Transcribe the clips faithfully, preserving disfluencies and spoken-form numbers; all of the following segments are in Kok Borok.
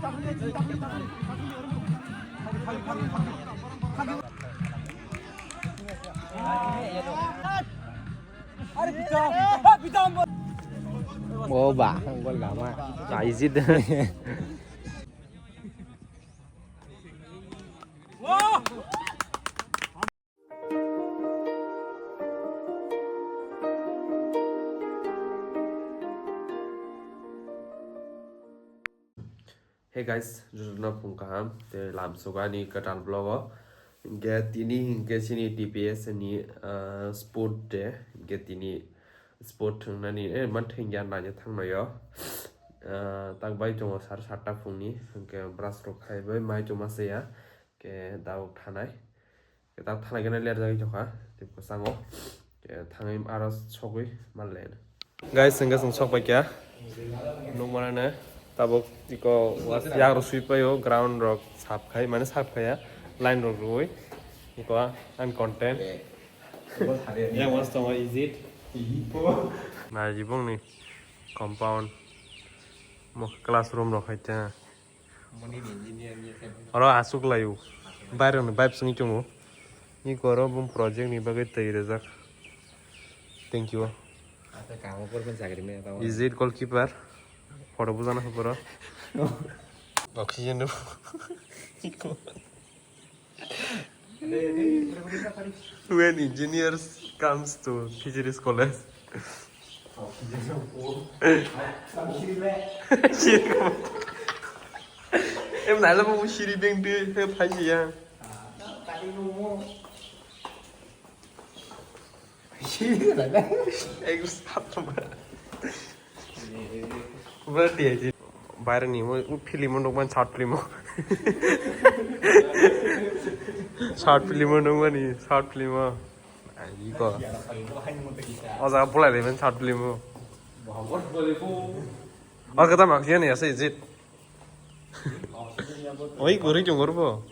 Oh, ba, gol gama. Nah, easy deh. Hey guys, jotono phung kaham, tei lamsogo ani kwtal vlog o. Hinkhe tini hinkhe chini T P S ni, ah, sport day, hinkhe tini sport thwngnani, eh, man thwngya naina thangnaio. Ah, tak bai tongo sar satta phungni, hinkhe brush rok khaibai mai chuma se ya, hinkhe dawok thanai. Khe tak thanai gana ler jagwi tongkha, tei bwskango. Khe thangwi aro sogwi manle. Guys, hwnkhe chwng sok pai kha. Nukmano tabuk iko yak rw swi paio, ground rok sap khai, mane sap khaiya, line rok rwui. Iko ang content. Yang mas tongo, is it? Nai jibong ni compound. Mo classroom rok hai ta. Oro aswk laio. Bairokni vibe swngwi tongo. Ni koro bum project ni bagwi twi rijak. Thank you. Is it goalkeeper? Photo bujana haporo. Oxygen do. When engineers comes to Fisheries College. Em nai la mo siri beng de he phai ya. Ek sap ma. Berarti aja. Baireni mo film nukman short film. Short film nukmani short film. Iko. O jaga bulai de men short film. O kata maksian ya se jit. Oi gori jongor bo.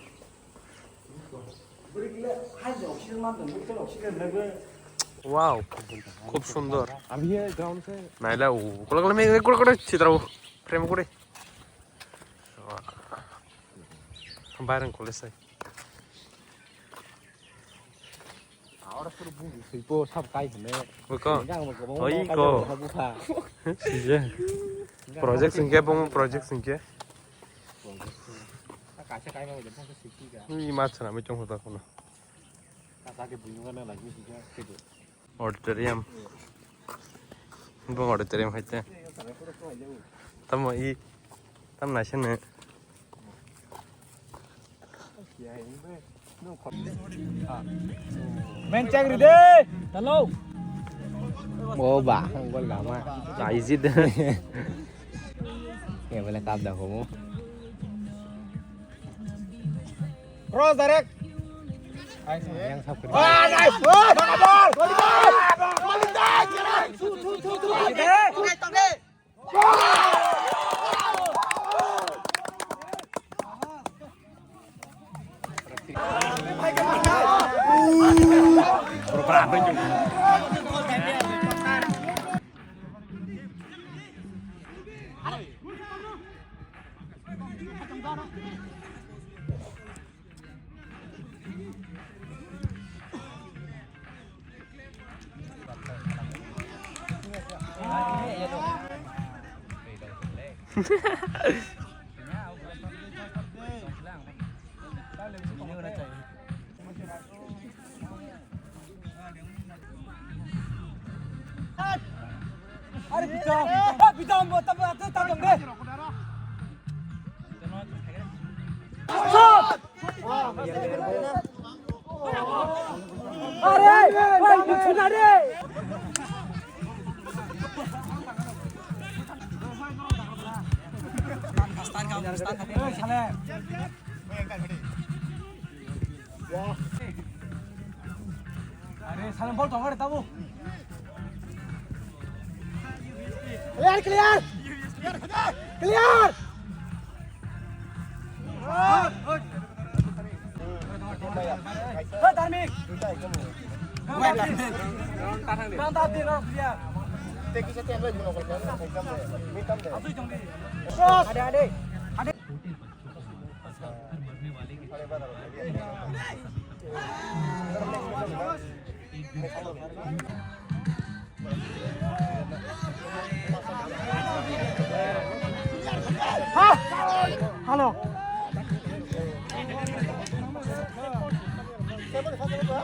Wow, khub sundor. Naila u, kola kola me kola kola chitra u, frame kore. Bairang kole sai. Ahora solo bu sui po sab kai hone. Buko. Enggak mau ngomong. Oi ko. Buka. Sije. Project singke bong project singke. Kaisa kai mau jadi safety ka. Ni ma chana me chong hota kono. Kaka ke buyu kana lagi sih ka. Auditorium. Bong auditorium hai te. Tamo i, tam naisene. Men chang ri de. Hello. O ba, gol gama. Ai jit. Ya bela kap da homo. Cross direct. Yang sab kiri. Ah, nice. Oh, ball. Volleyball. Volleyball. Volleyball. Two, two, two, two. Are pita, pita mo tabu ate tabu de. Are, oi, bichuna re. Are, salam bol tongare tabu. Clear, clear. Clear. Hey, Dharmik. Ade, ade. Hello.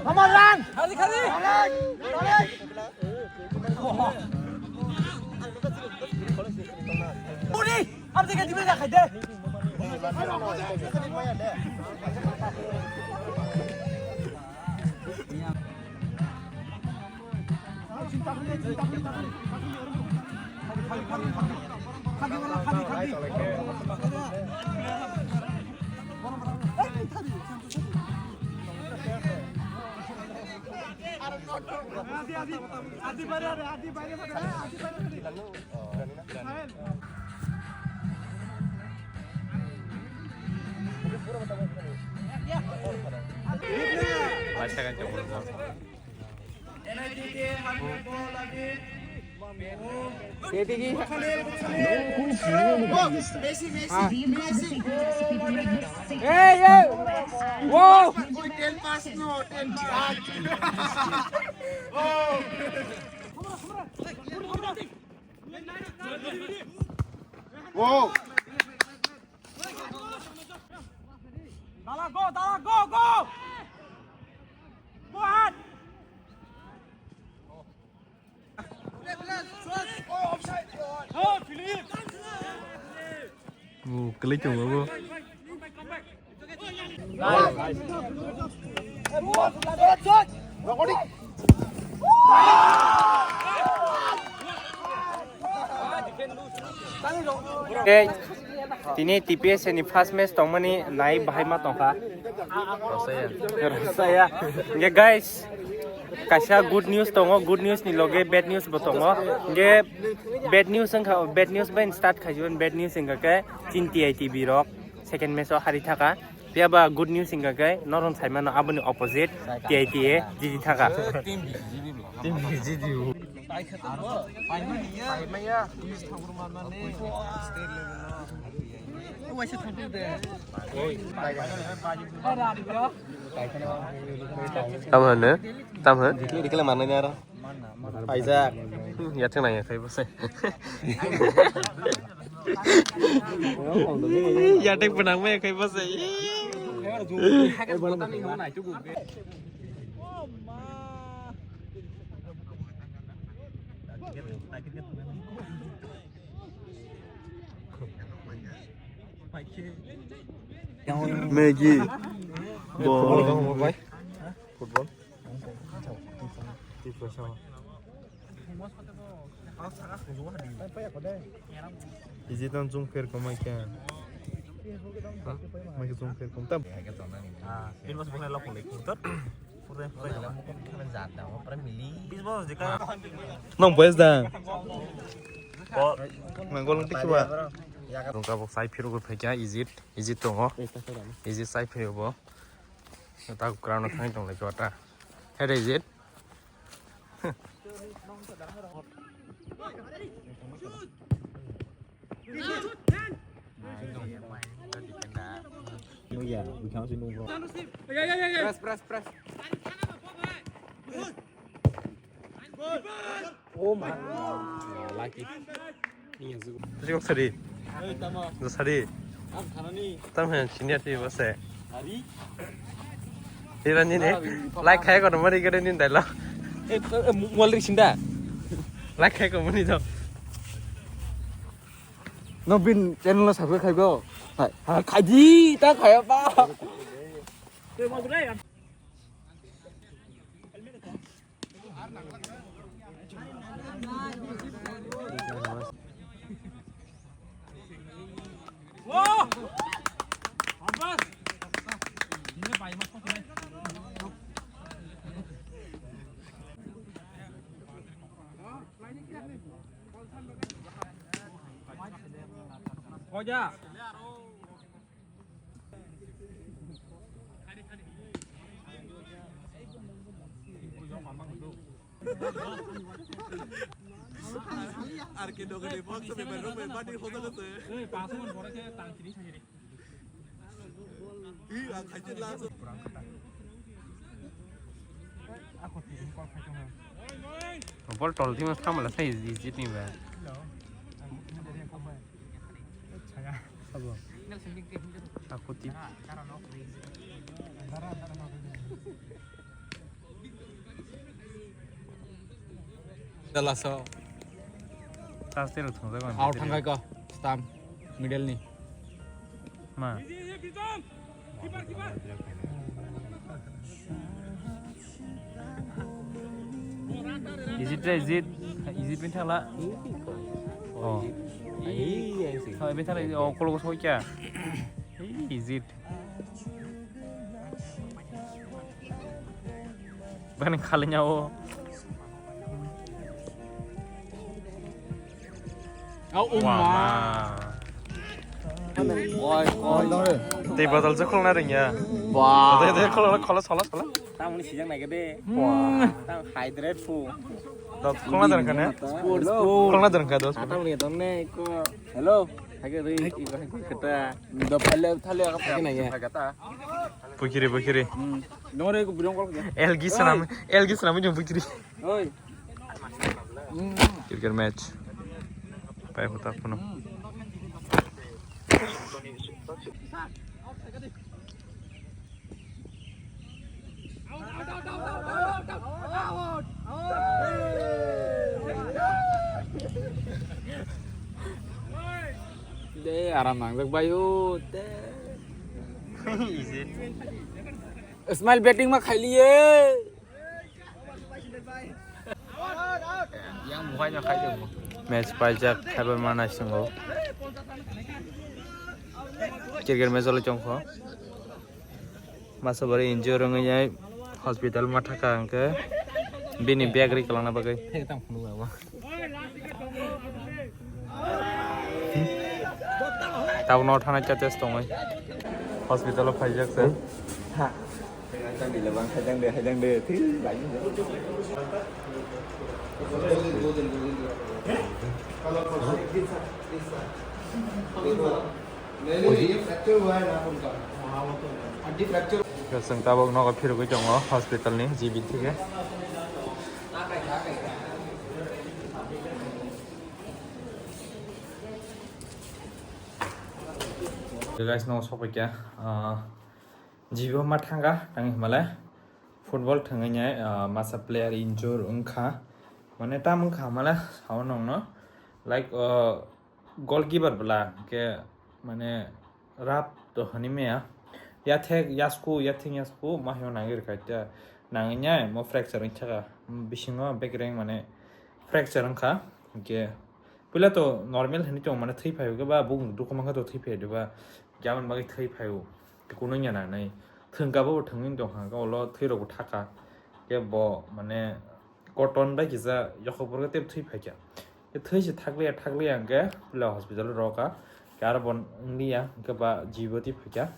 Come on, run. Khali, khali. Puri, ab jaga dibe ja khai de. Hey, hey! Wow! Wow! Dala, go, Dala, go, go! Go ahead! Oh, Philip! Oh, klik tu, babu. Okay. Tini T P S ni first match tongmani nai bahai ma tongkha. Rosaya. Rosaya. Hingke guys, kaisa good news tongo, good news ni loge bad news bo tongo. Hingke bad news wngkha, bad news bai start khaijibani, bad news wngkha khe chin T I T B rok second match o hari thaka. Phiya ba good news wngkha khe norok saimano aboni opposite T I T A jiti thaka. Team B G B bo. Team B G B bo. Tam hano? Tam hano? Dikle dikle manai ni aro. Paijak. Hmm, yatheng nang yakhai bwsai. Yatheng pwnangma yakhai bwsai. Maggie. Ball. Football. Iji tang chung pher komai khe. Ha? Mai khe chung pher kom tam. Nong boys da. Nang gol tik ba. Rungka bok sai phiru phaikya Egypt, Egypt tongo. Egypt sai phiru bo. Ta ground thang tong lai kota. Hede Egypt. Press, press, press. Oh my. Lucky. Sari. Sari. Tam hen senior ti bose. Ira ni ne. Like khai ko mari gare ni dai lo. Wal ri sinda. Like khai ko mani do. No bin channel lo subscribe khai go. Hai. Ha khai di ta khai pa. Koja. Ar ke dogani box me berro me bani hodo lo te. Ei, paso mon bore ke tang chini chini. Bol tol thima thamala sai Egypt ni ba. Sabo. Aku tip. Dalaso. Tastel thong jago. Out thangkai ko. Stam. Middle ni. Ma. Is it, is it? Is it min thala? Oh. Hai, min thala, oh, kolo ko soi kya? Is it? Bani khali nya o. Au, umma. Wah, ma. Oi, oi. Tei botol se khulna rengya. Wah. Tei, tei, khulna, khulna, khulna, khulna. Tamoni sijak nai kede. Wah. Tam hydrate fu. Dot khulna dan khane. Sports, sports. Khulna dan kha dos. Atang ni dong ne ko. Hello. Hage ri, iba hage kata. Do phale thale aga phage nai ya. Bukiri, bukiri. Hmm. Nore ko burung kol. L G sanam, L G sanam jong bukiri. Oi. Cricket match. Pai huta kuno. De aram nangjak bai o de. Smile batting ma khailiye. Yang buhai no khai de. Match paijak khaibar mana singo. Cricket match ole chongkho. Masa bari injury wngwi yai hospital ma thaka hwnkhe bini bag ri kwlangna bagwi. Tabukno thana cha test tongwi hospital o phaijak se. Ha. Haidang de, haidang de, thwi lai. Chwng tabuk nogo phirogwi tongo hospital ni G B thike. Guys, no sokphaikha, ah, G B o ma thangkha, tangwi hwnbahle football thwngwi nai, ah, masa player injure wngkha, mane tam wngkha hwnbahle sao nongno, like, ah, goalkeeper bwla khe mane rap to hwnwi maya, yathek yasku, yathek yasku ma hino nangwi rwkha, nangwi nai mo fracture wngkha, bisingo bekereng mane fracture wngkha, hwnkhe puila to normal hwnwi tongo, mane thwi phaio khe ba bukung dukhu mankha to thwi phaio de ba, hwnkhe aboni bagwi thwi phaio, kunu wngya nangnai, thwngkha bo thwngwi tongkha, hwnkhe ulo thwi rokbo thaka, khe bo mane cotton bai kisa yokhok borok tei thwi phaikha. Khe thwi se thakliya, thakliya hwnkhe puila hospital o rokha. Khe aro bo wngliya, hwnkhe ba G B o twi phaikha.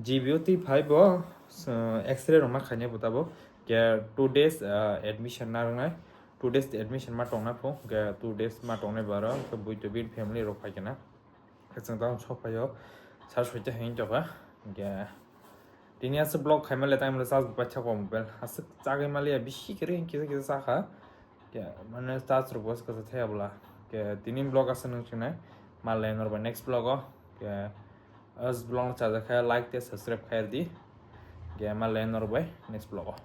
G B o twi phai bo, uh, X-ray rok ma khainai bo tabuk. Khe two days, uh, admission narwknai. Two days admission ma tongna pho. Khe two days ma tongnai bo aro, khe buito bini family rok phaikha na. Khe chwng tamo sok phaio, sa soita hwnwi tongkha. Hwnkhe tini aswk vlog khaima le time le charge bo paithakgo mobile. Aswk chagwi maliya, bisi khe ring kisa kisa chakha. Hwnkhe mane charge rok bo aswk kwsa thaya bwla. Hwnkhe tini vlog aswk nung chinai. Malai norbai next vlog o. Hwnkhe as vlog no chajakha like tei subscribe khai rwdi. Hwnkhe malai norbai next vlog o.